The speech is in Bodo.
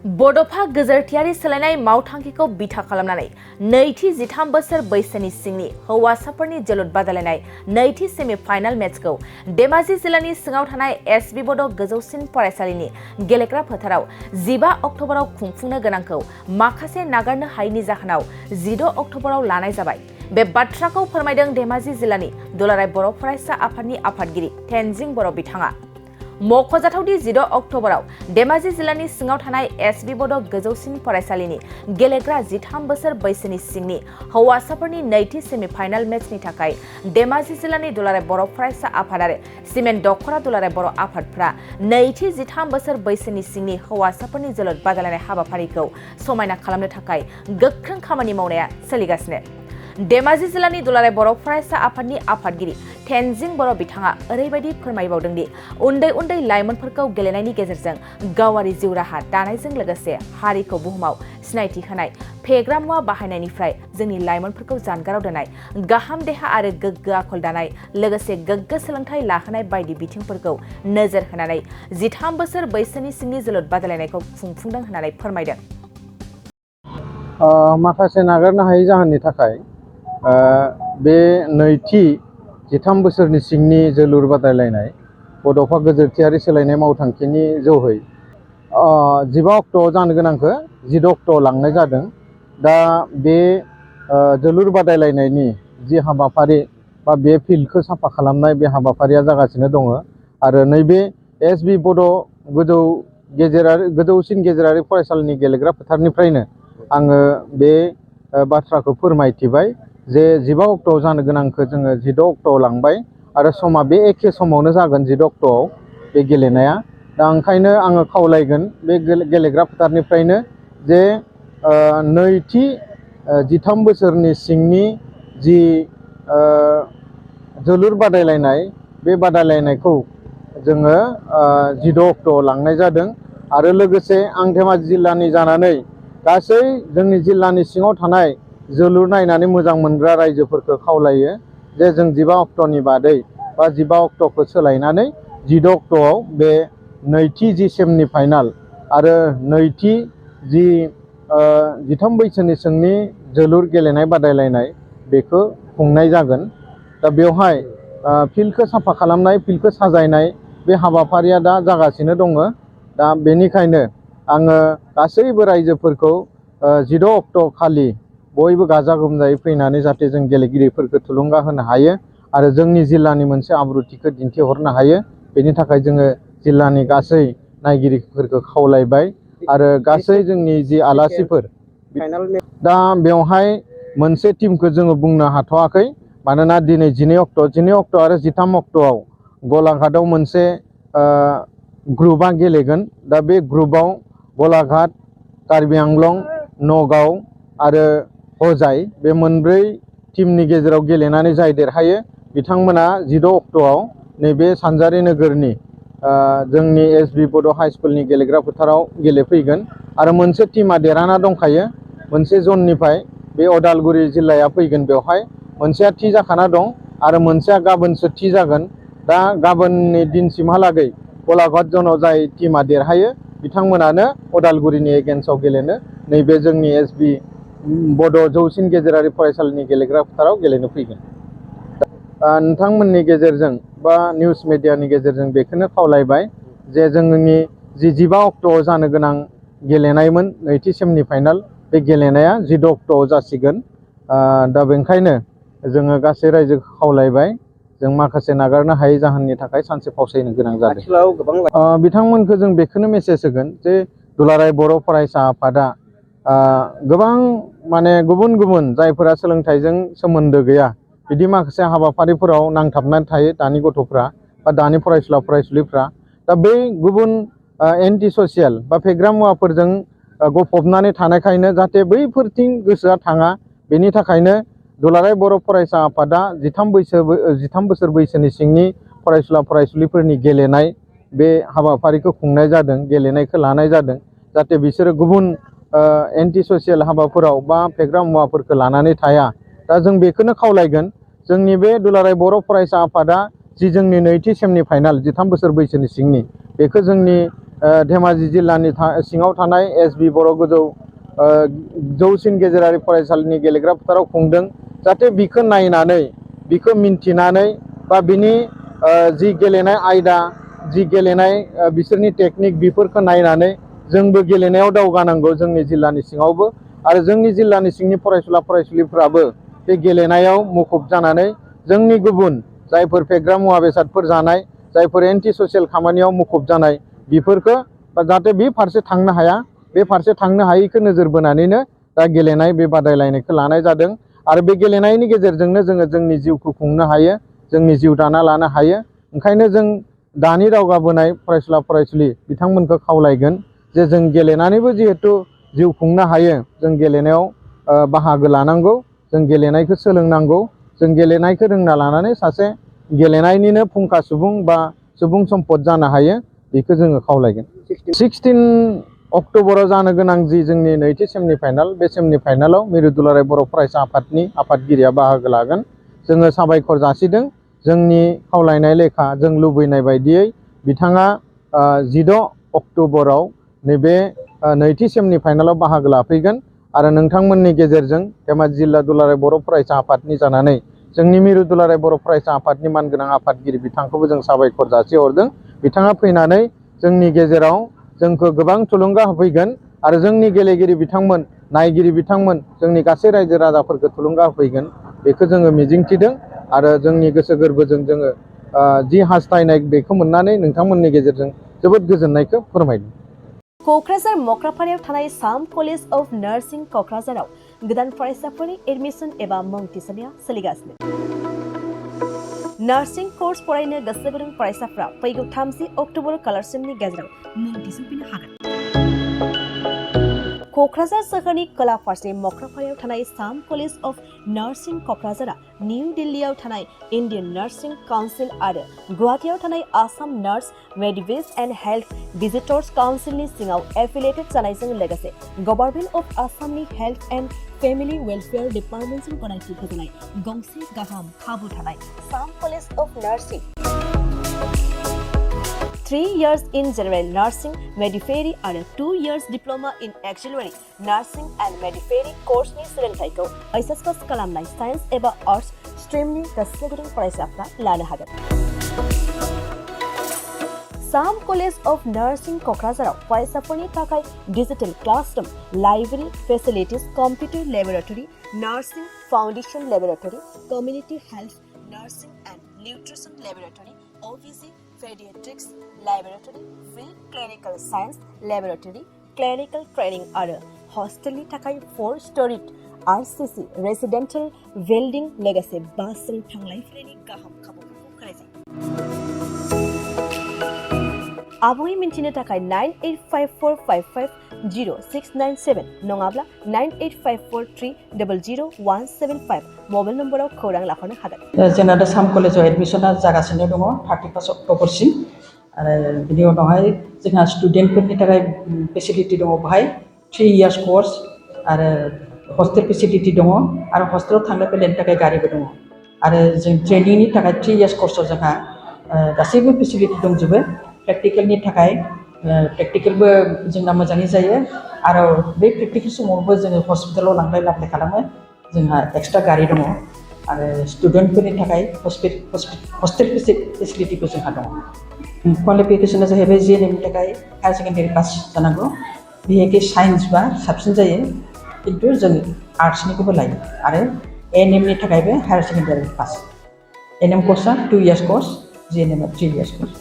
बड'फा गेजेरथियारि सोलायनाय मावथांखिखौ बिथा खालामनानै नैथि 13 बोसोर बैसोनि सिंनि हौवासाफोरनि जोलुर बादायलायनाय नैथि सेमि फाइनाल मेचखौ धेमाजि जिल्लानि सिङाव थानाय एस.ब बड' गोजौसिन फरायसालिनि गेलेग्रा फोथाराव 15 अक्ट'बराव खुंफुंनो गोनांखौ माखासे नागारनो हायैनि जाहोनाव 16 अक्ट'बराव लानाय जाबाय। बे बाथ्राखौ फोरमायदों धेमाजि जिल्लानि दुलाराय बर' फरायसा आफादनि आफादगिरि तेनजिं बर' बिथाङा। मख'जाथावदि 16 अक्ट'बराव धेमाजि जिल्लानि सिङाव थानाय एस.ब बड' गोजौसिन फरायसालिनि गेलेग्रा 13 बोसोर बैसोनि सिंनि हौवासाफोरनि नैथि सेमि फाइनाल मेचनि थाखाय धेमाजि जिल्लानि दुलाराय बर' फरायसा आफाद आरो सिमेन्ट दख'रा दुलाराय बर' आफादफ्रा नैथि 13 बोसोर बैसोनि सिंनि हौवासाफोरनि जोलुर बादायलायनाय हाबाफारिखौ समायना खालामनो थाखाय गोख्रों खामानि मावनाया सोलिगासिनो। धेमाजि जिल्लानि दुलाराय बर' फरायसा आफादनि आफादगिरि तेनजिं बर' बिथाङा ओरैबायदि फोरमायबावदों दि उन्दै उन्दै लाइमोनफोरखौ गेलेनायनि गेजेरजों गावारि जिउ राहा दानायजों लोगोसे हारिखौ बुहुमाव सिनायथि होनाय, फेग्रा मुवा बाहायनायनिफ्राय जोंनि लाइमोनफोरखौ जानगाराव दोननाय, गाहाम देहा आरो गोग्गो आखल दानाय, लोगोसे गोग्गो सोलोंथाइ लाहोनाय बायदि बिथिंफोरखौ नोजोर होनानै 13 बोसोर बैसोनि सिंनि जोलुर बादायलायनायखौ खुंफुंदों होननानै फोरमायदों। माखासे नागारनो हायै जाहोननि थाखाय बे नैथि 13 बोसोरनि सिंनि जोलुर बादायलायनाय बड'फा गेजेरथियारि सोलायनाय मावथांखिनि जोहै 15 अक्ट'आव जानो गोनांखौ 16 अक्ट'आव लांनाय जादों। दा बे जोलुर बादायलायनायनि जि हाबाफारि बा बे फिल्डखौ साफा खालामनाय बे हाबाफारिया जागासिनो दङ आरो नैबे एस.ब बड' गोजौसिन गेजेरारि फरायसालिनि गेलेग्रा फोथारनिफ्रायनो आङो बे बाथ्राखौ फोरमायथिबाय जे 15 अक्ट'आव जानो गोनांखौ जोङो 16 अक्ट'आव लांबाय आरो समा बे एखे समावनो जागोन 16 अक्ट'आव बे गेलेनाया। दा ओंखायनो आङो खावलायगोन बे गेलेग्रा फोथारनिफ्रायनो जे नैथि 13 बोसोरनि सिंनि जि जोलुर बादायलायनाय बे बादायलायनायखौ जोङो 16 अक्ट'आव लांनाय जादों आरो लोगोसे आं धेमाजि जिल्लानि जानानै गासै जोंनि जिल्लानि सिङाव थानाय जोलुर नायनानै मोजां मोनग्रा रायजोफोरखौ खावलायो जे जों 15 अक्ट'नि बादै बा 15 अक्ट'खौ सोलायनानै 16 अक्ट'आव बे नैथि जि सेमनि फाइनाल आरो नैथि जि 13 बैसोनि सिंनि जोलुर गेलेनाय बादायलायनाय बेखौ खुंनाय जागोन। दा बेवहाय फिल्डखौ साफा खालामनाय, फिल्डखौ साजायनाय बे हाबाफारिया दा जागासिनो दङ। दा बेनिखायनो आङो गासैबो रायजोफोरखौ 16 अक्ट' खालि बयबो गाजा गोमजायै फैनानै जाहाथे जों गेलेगिरिफोरखौ थुलुंगा होनो हायो आरो जोंनि जिल्लानि मोनसे आब्रुथिखौ दिन्थिहरनो हायो। बेनि थाखाय जोङो जिल्लानि गासै नायगिरिफोरखौ खावलायबाय आरो गासै जोंनि जि आलासिफोर दा बेवहाय मोनसे टिमखौ जोङो बुंनो हाथ'वाखै मानोना दिनै 12 अक्ट' आरो 13 अक्ट'आव गलाघाटआव मोनसे ग्रुपआ गेलेगोन। दा बे ग्रुपआव गलाघाट, कार्बि आंलं, नगाव आरो हजाय बे मोनब्रै टिमनि गेजेराव गेलेनानै जाय देरहायो बिथांमोना 16 अक्ट'आव नैबे सानजारि नोगोरनि जोंनि एस.ब बड' हाइ स्कुलनि गेलेग्रा फोथाराव गेलेफैगोन आरो मोनसे टिमा देरहाना दंखायो मोनसे जननिफ्राय बे उदालगुरि जिल्लाया फैगोन। बेवहाय मोनसेया थि जाखाना दं आरो मोनसेया गाबोनसो थि जागोन। दा गाबोननि दिनसिमहालागै गलाघाट जनाव जाय टिमा देरहायो बिथांमोनानो उदालगुरिनि एगेन्स्टआव गेलेनो नैबे जोंनि एस.ब बड' जौसिन गेजेरारि फरायसालिनि गेलेग्रा फोथाराव गेलेनो फैगोन। नोंथांमोननि गेजेरजों बा निउस मिडियानि गेजेरजों बेखौनो खावलायबाय जे जोंनि जि 15 अक्ट'आव जानो गोनां गेलेनायमोन नैथि सेमनि फाइनाल बे गेलेनाया 16 अक्ट'आव जासिगोन। दा बेनिखायनो जोङो गासै रायजोखौ खावलायबाय जों माखासे नागारनो हायै जाहोननि थाखाय सानसे फावसायनो गोनां जादों। बिथांमोनखौ जों बेखौनो मेसेज होगोन जे दुलाराय बर' फरायसा आफादा गोबां माने गुबुन गुबुन जायफोरा सोलोंथाइजों सोमोन्दो गैया बिदि माखासे हाबाफारिफोराव नांथाबनानै थायो दानि गथ'फ्रा बा दानि फरायसुला फरायसुलिफ्रा। दा बै गुबुन एन्टि ससियेल बा फेग्रा मुवाफोरजों गफबनानै थानायखायनो जाहाथे बैफोरथिं गोसोआ थाङा बेनि थाखायनो दुलाराय बर' फरायसा आफादा 13 बोसोर बैसोनि सिंनि फरायसुला फरायसुलिफोरनि गेलेनाय बे हाबाफारिखौ खुंनाय जादों, गेलेनायखौ लानाय जादों जाहाथे बिसोरो गुबुन एन्टि ससियेल हाबाफोराव बा फेग्रा मुवाफोरखौ लानानै थाया। दा जों बेखौनो खावलायगोन जोंनि बे दुलाराय बर' फरायसा आफादा जि जोंनि नैथि सेमनि फाइनाल 13 बोसोर बैसोनि सिंनि बेखौ जोंनि धेमाजि जिल्लानि सिङाव थानाय एस.ब बर' गोजौ जौसिन गेजेरारि फरायसालिनि गेलेग्रा फोथाराव खुंदों जाहाथे बिखौ नायनानै बिखौ मिन्थिनानै बा बिनि जि गेलेनाय आयदा जि गेलेनाय बिसोरनि टेकनिक बेफोरखौ नायनानै जोंबो गेलेनायाव दावगानांगौ जोंनि जिल्लानि सिङावबो आरो जोंनि जिल्लानि सिंनि फरायसुला फरायसुलिफ्राबो बे गेलेनायाव मुखुब जानानै जोंनि गुबुन जायफोर फेग्रा मुवा बेसादफोर जानाय जायफोर एन्टि ससियेल खामानियाव मुखुब जानाय बेफोरखौ जाहाथे बे फारसे थांनो हाया बे फारसे थांनो हायैखौ नोजोर बोनानैनो दा गेलेनाय बे बादायलायनायखौ लानाय जादों आरो बे गेलेनायनि गेजेरजोंनो जोङो जोंनि जिउखौ खुंनो हायो जोंनि जिउ दाना लानो हायो ओंखायनो जों दानि दावगाबोनाय फरायसुला फरायसुलि बिथांमोनखौ खावलायगोन जे जों गेलेनानैबो जिहेथु जिउ खुंनो हायो जों गेलेनायाव बाहागो लानांगौ जों गेलेनायखौ सोलोंनांगौ जों गेलेनायखौ रोंना लानानै सासे गेलेनायनिनो फुंखा सुबुं बा सुबुं सम्पद जानो हायो बेखौ जोङो खावलायगोन 16 अक्ट'बराव जानो गोनां जि जोंनि नैथि सेमनि फाइनाल बे सेमनि फाइनालाव मिरु दुलाराय बर' फरायसा आफादनि आफादगिरिया बाहागो लागोन जोङो साबायखर जासिदों जोंनि खावलायनाय लेखा जों लुबैनाय बायदियै बिथाङा 16 अक्ट'बराव नैबे नैथि सेमनि फाइनालाव बाहागो लाफैगोन आरो नोंथांमोननि गेजेरजों धेमाजि जिल्ला दुलाराय बर' फरायसा आफादनि जानानै जोंनि मिरु दुलाराय बर' फरायसा आफादनि मानगोनां आफादगिरि बिथांखौबो जों साबायखर जासिहरदों बिथाङा फैनानै जोंनि गेजेराव जोंखौ गोबां थुलुंगा होफैगोन आरो जोंनि गेलेगिरि बिथांमोन नायगिरि बिथांमोन जोंनि गासै रायजो राजाफोरखौ थुलुंगा होफैगोन बेखौ जोङो मिजिंथिदों आरो जोंनि गोसो गोरबोजों जोङो जि हास्थायनाय बेखौ मोननानै नोंथांमोननि गेजेरजों जोबोद गोजोननायखौ फोरमायदों। क'क्राझार मक्रापारायाव थानाय साम कलेज अफ नार्सिं क'क्राझाराव गोदान फरायसाफोरनि एडमिसन एबा मुं थिसननाया सोलिगासिनो। नार्सिं कर्स फरायनो गोसो गुदुं फरायसाफ्रा फैगौ 30 अक्ट'बर खालारसिमनि गेजेराव मुं थिसनफैनो हागोन। क'क्राझार सोहोरनि खोला फारसे मक्रापारायाव थानाय साम कलेज अफ नार्सिं क'क्राझारा निउ दिल्लीयाव थानाय इन्डियान नार्सिं काउन्सिल आरो गुवाहाटीयाव थानाय Assam nurses midwives and health visitors काउन्सिलनि सिङाव एफिलिएटेड जानायजों लोगोसे गभर्नमेन्ट अफ आसामनि हेल्थ एन्ड फेमिलि वेलफेयार डिपार्टमेन्टजों गनायथि होजानाय गंसे गाहाम खाबु थानाय Sam college of nursing 3 years in general nursing midwifery आरो 2 years diploma in auxiliary nursing and midwifery course-नि सोलोंथाइखौ एस.ब पास खालामनाय साइन्स एबा आर्ट्स स्ट्रीमनि गोसो गुदुं फरायसाफ्रा लानो हागोन। साम कलेज अफ नार्सिं क'क्राझाराव फरायसाफोरनि थाखाय digital classroom library facilities computer laboratory nursing foundation laboratory community health nursing and nutrition laboratory OVC Pediatrics Laboratory, Field Clinical Science Laboratory, Clinical Training आरो हस्टेलनि थाखाय 4-storied RCC Residential Building लोगोसे बासजों थांलाय फैलायनि गाहाम खाबुफोरखौ होनाय जायो। आबुङै मिन्थिनो थाखाय 9854550697 नङाब्ला 9854300175 मबाइल नम्बराव खौरां लाहरनो हागोन। जोंना दा साम कलेजाव एडमिसना जागासिनो दङ 31 अक्ट'बरसिम आरो बिनि उनावहाय जोंहा स्टुडेन्टफोरनि थाखाय फेसिलिटि दङ बेहाय 3 years कर्स आरो हस्टेल फेसिलिटि दङ आरो हस्टेलाव थांलाय फैलायनि थाखाय गारिबो दङ आरो जों ट्रेनिंनि थाखाय 3 years कर्सआव जोंहा गासैबो फेसिलिटि दंजोबो प्रेक्टिकेलनि थाखाय प्रेक्टिकेलबो जोंना मोजाङै जायो आरो बे प्रेक्टिकेल समावबो जोङो हस्पिटालाव लांलाय लाबोलाय खालामो जोंहा एक्सट्रा गारि दङ आरो स्टुडेन्टफोरनि थाखाय हस्टेल फेसिलिटिबो जोंहा दङ। क्वालिफिकेसना जाहैबाय JNM नि थाखाय हायार सेकेन्डारि पास जानांगौ बेहाय साइन्स बा साबसिन जायो खिन्थु जों आर्ट्सनिखौबो लायो आरो ANM नि थाखायबो हायार सेकेन्डारि पास NM कर्सआ 2 years कर्स JNM आ 3 years कर्स